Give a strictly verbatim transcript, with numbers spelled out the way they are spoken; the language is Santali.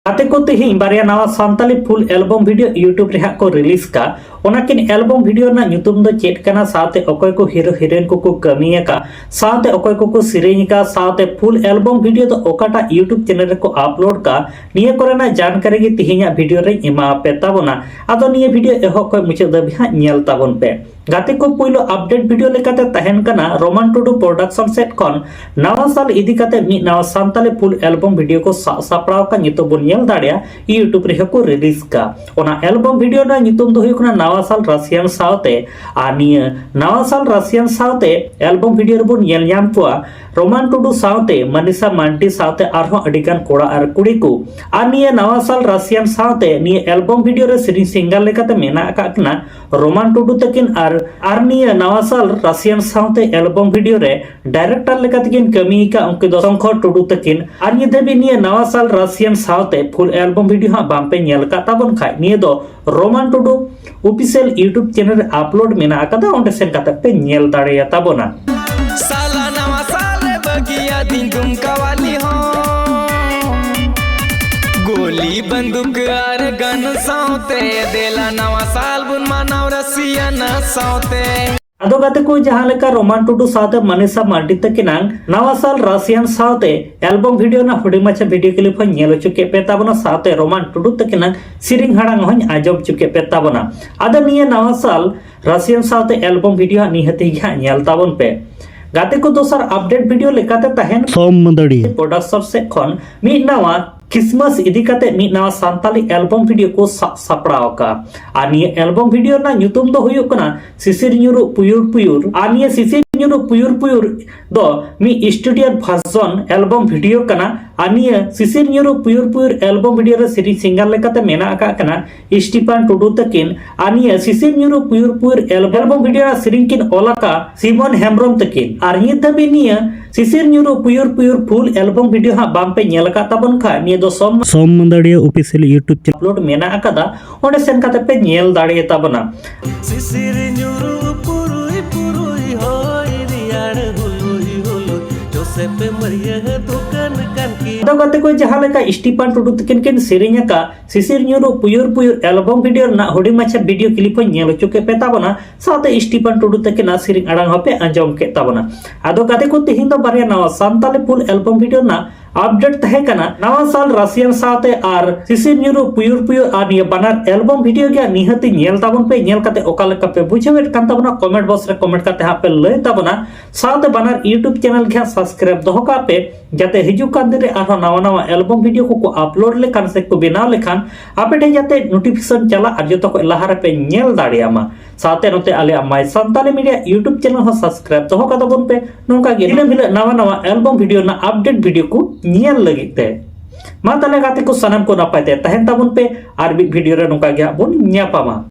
ᱜᱟᱛᱮ ᱠᱚ, ᱛᱮᱦᱮᱧ ᱵᱟᱨᱭᱟ ᱱᱟᱣᱟ Santali full album video YouTube ᱨᱮ ᱦᱟᱸᱜ ᱠᱚ release ᱠᱟᱜ᱾ ᱚᱱᱟᱠᱤᱱ album video ᱨᱮᱱᱟᱜ ᱧᱩᱛᱩᱢ ᱫᱚ ᱪᱮᱫ ᱠᱟᱱᱟ, ᱥᱟᱶᱛᱮ ᱚᱠᱚᱭ ᱠᱚ hero heroine ᱠᱚᱠᱚ ᱠᱟᱹᱢᱤ ᱟᱠᱟᱫ, ᱥᱟᱶᱛᱮ ᱚᱠᱚᱭ ᱠᱚᱠᱚ ᱥᱮᱨᱮᱧ ᱟᱠᱟᱫ, ᱥᱟᱶᱛᱮ full album video ᱫᱚ ᱚᱠᱟᱴᱟᱜ YouTube channel ᱨᱮᱠᱚ upload ᱠᱟᱜ, ᱱᱤᱭᱟᱹ ᱠᱚᱨᱮᱱᱟᱜ ᱡᱟᱱᱠᱟᱨᱤ ᱜᱮ ᱛᱮᱦᱮᱧᱟᱜ video ᱨᱮᱧ ᱮᱢᱟ ᱯᱮ ᱛᱟᱵᱚᱱᱟ᱾ ᱟᱫᱚ ᱱᱤᱭᱟᱹ video ᱮᱦᱚᱵ ᱠᱷᱚᱱ ᱢᱩᱪᱟᱹᱫ ᱫᱷᱟᱹᱵᱤᱡ ᱦᱟᱸᱜ ᱧᱮᱞ ᱛᱟᱵᱚᱱ ᱯᱮ᱾ ᱜᱟᱛᱮ ᱠᱚ, ᱯᱩᱭᱞᱩ update video ᱞᱮᱠᱟᱛᱮ ᱛᱟᱦᱮᱱ ᱠᱟᱱᱟ ᱨᱳᱢᱟᱱ ᱴᱩᱰᱩ production set ᱠᱷᱚᱱ ᱱᱟᱣᱟ ᱥᱟᱞ ᱤᱫᱤ ᱠᱟᱛᱮ ᱢᱤᱫ ᱱᱟᱣᱟ ᱥᱟᱱᱛᱟᱞᱤ full album video ᱠᱚ ᱥᱟᱵ ᱥᱟᱯᱲᱟᱣ ᱟᱠᱟᱫ, ᱧᱩᱛᱩᱢ ᱵᱚᱱ ᱧᱮᱞ ᱫᱟᱲᱮᱭᱟᱜᱼᱟ YouTube ᱨᱮᱦᱚᱸ ᱠᱚ release ᱠᱟᱜ᱾ ᱚᱱᱟ album video ᱨᱮᱱᱟᱜ ᱧᱩᱛᱩᱢ ᱫᱚ ᱦᱩᱭᱩᱜ ᱠᱟᱱᱟ ᱱᱟᱣᱟ ᱥᱟᱞ ᱨᱟᱥᱤᱭᱟᱱ ᱥᱟᱶᱛᱮ᱾ ᱟᱨ ᱱᱤᱭᱟᱹ ᱱᱟᱣᱟ ᱥᱟᱞ ᱨᱟᱥᱤᱭᱟᱱ ᱥᱟᱶᱛᱮ album video ᱨᱮᱵᱚᱱ ᱧᱮᱞ ᱧᱟᱢ ᱠᱚᱣᱟ ᱨᱳᱢᱟᱱ ᱴᱩᱰᱩ ᱥᱟᱶᱛᱮ ᱢᱟᱱᱤᱥᱟ ᱢᱟᱱᱰᱤ ᱥᱟᱶᱛᱮ ᱟᱨᱦᱚᱸ ᱟᱹᱰᱤ ᱜᱟᱱ ᱠᱚᱲᱟ ᱟᱨ ᱠᱩᱲᱤ ᱠᱚ᱾ ᱟᱨ ᱱᱤᱭᱟᱹ ᱱᱟᱣᱟ ᱥᱟᱞ ᱨᱟᱥᱤᱭᱟᱱ ᱥᱟᱶᱛᱮ ᱱᱤᱭᱟᱹ album video ᱨᱮ ᱥᱮᱨᱮᱧ singer ᱞᱮᱠᱟᱛᱮ ᱢᱮᱱᱟᱜ ᱟᱠᱟᱫ ᱠᱤᱱᱟ ᱨᱳᱢᱟᱱ ᱴᱩᱰᱩ ᱛᱟᱹᱠᱤᱱ᱾ ᱟᱨ, ᱟᱨ ᱱᱤᱭᱟᱹ ᱱᱟᱣᱟ ᱥᱟᱞ ᱨᱟᱥᱤᱭᱟᱱ ᱥᱟᱶᱛᱮ album video ᱨᱮ director ᱞᱮᱠᱟᱛᱮ ᱠᱤᱱ ᱠᱟᱹᱢᱤ ᱟᱠᱟᱫ ᱩᱱᱠᱤᱱ ᱫᱚ ᱥᱚᱝᱠᱚᱨ ᱴᱩᱰᱩ ᱛᱟᱹᱠᱤᱱ᱾ ᱟᱨ ᱱᱤᱛ ᱫᱷᱟᱹᱵᱤᱡ ᱱᱤᱭᱟᱹ ᱱᱟᱣᱟ ᱥᱟᱞ ᱨᱟᱥᱤᱭᱟᱱ ᱥᱟᱶᱛᱮ full album video ᱦᱟᱸᱜ ᱵᱟᱝ ᱯᱮ ᱧᱮᱞ ᱟᱠᱟᱫ ᱛᱟᱵᱚᱱ ᱠᱷᱟᱡ, ᱱᱤᱭᱟᱹ ᱫᱚ ᱨᱳᱢᱟᱱ ᱴᱩᱰᱩ official YouTube channel ᱨᱮ upload ᱢᱮᱱᱟᱜ ᱟᱠᱟᱫᱟ, ᱚᱸᱰᱮ ᱥᱮᱱ ᱠᱟᱛᱮ ᱯᱮ ᱧᱮᱞ ᱫᱟᱲᱮᱭᱟ ᱛᱟᱵᱚᱱᱟ᱾ ᱥᱟᱞᱟ ᱱᱟᱣᱟ ᱥᱟᱞ ᱨᱮ ᱵᱟᱹᱜᱤᱭᱟᱫᱤᱧ ᱫᱩᱢᱠᱟ ᱣᱟᱞᱤ ᱦᱚᱸ᱾ ᱜᱩᱞᱤ ᱵᱟᱱᱫᱩᱠ ᱟᱨ ᱜᱟᱱ ᱥᱟᱶᱛᱮ ᱫᱮᱞᱟ ᱱᱟᱣᱟ ᱥᱟᱞ ᱵᱚᱱ ᱢᱟᱱᱟᱣ ᱨᱟᱥᱤᱭᱟᱱᱟ ᱥᱟᱶᱛᱮ᱾ ᱟᱫᱚ ᱜᱟᱛᱮ ᱠᱚ, ᱡᱟᱦᱟᱸ ᱞᱮᱠᱟ ᱨᱳᱢᱟᱱ ᱴᱩᱰᱩ ᱥᱟᱶᱛᱮ ᱢᱟᱱᱤᱥᱟ ᱢᱟᱨᱰᱤ ᱛᱟᱹᱠᱤᱱᱟᱜ ᱱᱟᱣᱟ ᱥᱟᱞ ᱨᱟᱥᱤᱭᱟᱱ ᱥᱟᱶᱛᱮ album video ᱨᱮᱱᱟᱜ ᱦᱩᱰᱤᱧ ᱢᱟᱪᱷᱟ video clip ᱦᱚᱸ ᱧᱮᱞ ᱦᱚᱪᱚ ᱠᱮᱫ ᱯᱮ ᱛᱟᱵᱚᱱᱟ, ᱥᱟᱶᱛᱮ ᱨᱳᱢᱟᱱ ᱴᱩᱰᱩ ᱛᱟᱹᱠᱤᱱᱟᱜ ᱥᱮᱨᱮᱧ ᱦᱟᱲᱟᱝ ᱦᱚᱸᱧ ᱟᱸᱡᱚᱢ ᱦᱚᱪᱚ ᱠᱮᱫ ᱯᱮ ᱛᱟᱵᱚᱱᱟ᱾ ᱟᱫᱚ ᱱᱤᱭᱟᱹ ᱱᱟᱣᱟ ᱥᱟᱞ ᱨᱟᱥᱤᱭᱟᱱ ᱥᱟᱶᱛᱮ album video ᱦᱟᱸᱜ ᱱᱤᱦᱟᱹᱛ ᱜᱮ ᱦᱟᱸᱜ ᱧᱮᱞ ᱛᱟᱵᱚᱱ ᱯᱮ᱾ ᱜᱟᱛᱮ ᱠᱚ, ᱫᱚᱥᱟᱨ update video ᱞᱮᱠᱟᱛᱮ ᱛᱟᱦᱮᱱ ᱥᱚᱢ ᱢᱟᱹᱫᱟᱹᱲᱤᱭᱟᱹ production set ᱠᱷᱚᱱ ᱢᱤᱫ ᱱᱟᱣᱟ Christmas ᱤᱫᱤ ᱠᱟᱛᱮ ᱢᱤᱫ ᱱᱟᱣᱟ ᱥᱟᱱᱛᱟᱞᱤ album video ᱠᱚ ᱥᱟᱵ ᱥᱟᱯᱲᱟᱣ ᱟᱠᱟᱫ᱾ ᱟᱨ ᱱᱤᱭᱟᱹ album video ᱨᱮᱱᱟᱜ ᱧᱩᱛᱩᱢ ᱫᱚ ᱦᱩᱭᱩᱜ ᱠᱟᱱᱟ ᱥᱤᱥᱤᱨ ᱧᱩᱨᱩᱜ ᱯᱩᱭᱩᱨ ᱯᱩᱭᱩᱨ᱾ ᱟᱨ ᱱᱤᱭᱟᱹ ᱥᱤᱥᱤᱨ ᱧᱩᱨᱩᱜ ᱯᱩᱭᱩᱨ ᱯᱩᱭᱩᱨ ᱫᱚ ᱢᱤᱫ studio version album video ᱠᱟᱱᱟ᱾ ᱟᱨ ᱱᱤᱭᱟᱹ ᱥᱤᱥᱤᱨ ᱧᱩᱨᱩᱜ ᱯᱩᱭᱩᱨ ᱯᱩᱭᱩᱨ album video ᱨᱮ ᱥᱮᱨᱮᱧ singer ᱞᱮᱠᱟᱛᱮ ᱢᱮᱱᱟᱜ ᱟᱠᱟᱫ ᱠᱟᱱᱟ ᱥᱴᱤᱯᱷᱟᱱ ᱴᱩᱰᱩ ᱛᱟᱹᱠᱤᱱ᱾ ᱟᱨ ᱱᱤᱭᱟᱹ ᱥᱤᱥᱤᱨ ᱧᱩᱨᱩᱜ ᱯᱩᱭᱩᱨ ᱯᱩᱭᱩᱨ album video ᱨᱮᱱᱟᱜ ᱥᱮᱨᱮᱧ ᱠᱤᱱ ᱚᱞ ᱟᱠᱟᱫ ᱥᱤᱢᱚᱱ ᱦᱮᱢᱵᱨᱚᱢ ᱛᱟᱹᱠᱤᱱ᱾ ᱟᱨ ᱱᱤᱛ ᱫᱷᱟᱹᱵᱤᱡ ᱱᱤᱭᱟᱹ ᱥᱤᱥᱤᱨ ᱧᱩᱨᱩᱜ ᱯᱩᱭᱩᱨ ᱯᱩᱭᱩᱨ full album video ᱦᱟᱸᱜ ᱵᱟᱝ ᱯᱮ ᱧᱮᱞ ᱟᱠᱟᱫ ᱛᱟᱵᱚᱱ ᱠᱷᱟᱡ, ᱱᱤᱭᱟᱹ ᱫᱚ ᱥᱚᱢ ᱥᱚᱢ ᱢᱟᱹᱫᱟᱹᱲᱤᱭᱟᱹ official YouTube channel upload ᱢᱮᱱᱟᱜ ᱟᱠᱟᱫᱟ, ᱚᱸᱰᱮ ᱥᱮᱱ ᱠᱟᱛᱮ ᱯᱮ ᱧᱮᱞ ᱫᱟᱲᱮᱭᱟ ᱛᱟᱵᱚᱱᱟ᱾ ᱥᱤᱥᱤᱨ ᱧᱩᱨᱩᱜ ᱯᱩᱨᱩᱭ ᱯᱩᱨᱩᱭ ᱦᱚᱭ ᱨᱮᱭᱟᱲ ᱦᱩᱞᱩᱭ ᱦᱩᱞᱩᱭ ᱡᱚᱥ ᱨᱮᱯᱮ ᱢᱟᱹᱨᱭᱟᱹ ᱫᱚᱠᱟᱱ ᱠᱟᱱ ᱠᱤ᱾ ᱟᱫᱚ ᱜᱟᱛᱮ ᱠᱚ, ᱡᱟᱦᱟᱸ ᱞᱮᱠᱟ ᱥᱴᱤᱯᱟᱱ ᱴᱩᱰᱩ ᱛᱟᱹᱠᱤᱱ ᱠᱤᱱ ᱥᱮᱨᱮᱧ ᱟᱠᱟᱫ ᱥᱤᱥᱤᱨ ᱧᱩᱨᱩ ᱯᱩᱭᱩᱨ ᱯᱩᱭᱩᱨ ᱮᱞᱵᱚᱢ ᱵᱷᱤᱰᱤᱭᱳ ᱨᱮᱱᱟᱜ ᱦᱩᱰᱤᱧ ᱢᱟᱪᱷᱟ ᱵᱷᱤᱰᱤᱭᱳ ᱠᱞᱤᱯ ᱦᱚᱸ ᱧᱮᱞ ᱦᱚᱪᱚ ᱠᱮᱫ ᱯᱮ ᱛᱟᱵᱚᱱᱟ, ᱥᱟᱶᱛᱮ ᱥᱴᱤᱯᱟᱱ ᱴᱩᱰᱩ ᱛᱟᱹᱠᱤᱱᱟᱜ ᱥᱮᱨᱮᱧ ᱟᱲᱟᱝ ᱦᱚᱸᱯᱮ ᱟᱸᱡᱚᱢ ᱠᱮᱫ ᱛᱟᱵᱚᱱᱟ᱾ ᱟᱫᱚ ᱜᱟᱛᱮ ᱠᱚ, ᱛᱮᱦᱮᱧ ᱫᱚ ᱵᱟᱨᱭᱟ ᱱᱟᱣᱟ ᱥᱟᱱᱛᱟᱞᱤ ᱯᱷᱩᱞ ᱮᱞᱵᱚᱢ ᱵᱷᱤᱰᱤᱭᱳ ᱨᱮᱱᱟᱜ ᱟᱯᱰᱮᱴ ᱛᱟᱦᱮᱸ ᱠᱟᱱᱟ᱾ ᱱᱟᱣᱟ ᱥᱟᱞ ᱨᱟᱥᱤᱭᱟᱱ ᱥᱟᱶᱛᱮ ᱟᱨ ᱥᱤᱥᱤᱨ ᱧᱩᱨᱩ ᱯᱩᱭᱩᱨ ᱯᱩᱭᱩᱨ ᱟᱨ ᱱᱤᱭᱟᱹ ᱵᱟᱱᱟᱨ ᱮᱞᱵᱚᱢ ᱵᱷᱤᱰᱤᱭᱳ ᱜᱮ ᱱᱤᱦᱟᱹᱛᱤ ᱧᱮᱞ ᱛᱟᱵᱚᱱ ᱯᱮ᱾ ᱧᱮᱞ ᱠᱟᱛᱮ ᱚᱠᱟ ᱞᱮᱠᱟ ᱯᱮ ᱵᱩᱡᱷᱟᱹᱣᱮᱫ ᱠᱟᱱ ᱛᱟᱵᱚᱱᱟ, ᱠᱚᱢᱮᱱᱴ ᱵᱚᱠᱥ ᱨᱮ ᱠᱚᱢᱮᱱᱴ ᱠᱟᱛᱮ ᱦᱟᱸᱜ ᱯᱮ ᱞᱟᱹᱭ ᱛᱟᱵᱚᱱᱟ᱾ ᱥᱟᱶᱛᱮ ᱵᱟᱱᱟᱨ ᱭᱩᱴᱩᱵᱽ ᱪᱮᱱᱮᱞ ᱜᱮ ᱦᱟᱸᱜ ᱥᱟᱵᱥᱠᱨᱟᱭᱤᱵ ᱫᱚᱦᱚ ᱠᱟᱜ ᱯᱮ, ᱡᱟᱛᱮ ᱦᱤᱡᱩᱜ ᱠᱟᱱ ᱫᱤᱱ ᱨᱮ ᱟᱨᱦᱚᱸ ᱱᱟᱣᱟ ᱱᱟᱣᱟ ᱮᱞᱵᱚᱢ ᱵᱷᱤᱰᱤᱭᱳ ᱠᱚᱠᱚ ᱟᱯᱞᱳᱰ ᱞᱮᱠᱷᱟᱱ ᱥᱮ ᱠᱚ ᱵᱮᱱᱟᱣ ᱞᱮᱠᱷᱟᱱ ᱟᱯᱮ ᱴᱷᱮᱱ ᱡᱟᱛᱮ ᱱᱳᱴᱤᱯᱷᱤᱠᱮᱥᱚᱱ ᱪᱟᱞᱟᱜ ᱟᱨ ᱡᱚᱛᱚ ᱠᱷᱚᱱ ᱞᱟᱦᱟ ᱨᱮᱯᱮ ᱧᱮᱞ ᱫᱟᱲᱮᱭᱟᱜ ᱢᱟ᱾ ᱥᱟᱶᱛᱮ ᱱᱚᱛᱮ ᱟᱞᱮᱭᱟᱜ ᱢᱟᱭ ᱥᱟᱱᱛᱟᱞᱤ ᱢᱤᱰᱤᱭᱟ ᱭᱩᱴᱩᱵᱽ ᱪᱮᱱᱮᱞ ᱦᱚᱸ ᱥᱟᱵᱥᱠᱨᱟᱭᱤᱵ ᱫᱚᱦᱚ ᱠᱟᱛᱟ ᱵᱚᱱ ᱯᱮ, ᱱᱚᱝᱠᱟ ᱜᱮ ᱫᱤᱱᱟᱹᱢ ᱦᱤᱞᱳᱜ ᱱᱟᱣᱟ ᱱᱟᱣᱟ ᱮᱞᱵᱚᱢ ᱵᱷᱤᱰᱤᱭᱳ ᱨᱮᱱᱟᱜ ᱟᱯᱰᱮᱴ ᱵᱷᱤᱰᱤᱭᱳ ᱠᱚ ᱧᱮᱞ ᱞᱟᱹᱜᱤᱫ ᱛᱮ᱾ ᱢᱟ ᱛᱟᱦᱞᱮ ᱜᱟᱛᱮ ᱠᱚ, ᱥᱟᱱᱟᱢ ᱠᱚ ᱱᱟᱯᱟᱭ ᱛᱮ ᱛᱟᱦᱮᱱ ᱛᱟᱵᱚᱱ ᱯᱮ, ᱟᱨ ᱢᱤᱫ ᱵᱷᱤᱰᱤᱭᱳ ᱨᱮ ᱱᱚᱝᱠᱟ ᱜᱮ ᱦᱟᱸᱜ ᱵᱚᱱ ᱧᱟᱯᱟᱢᱟ᱾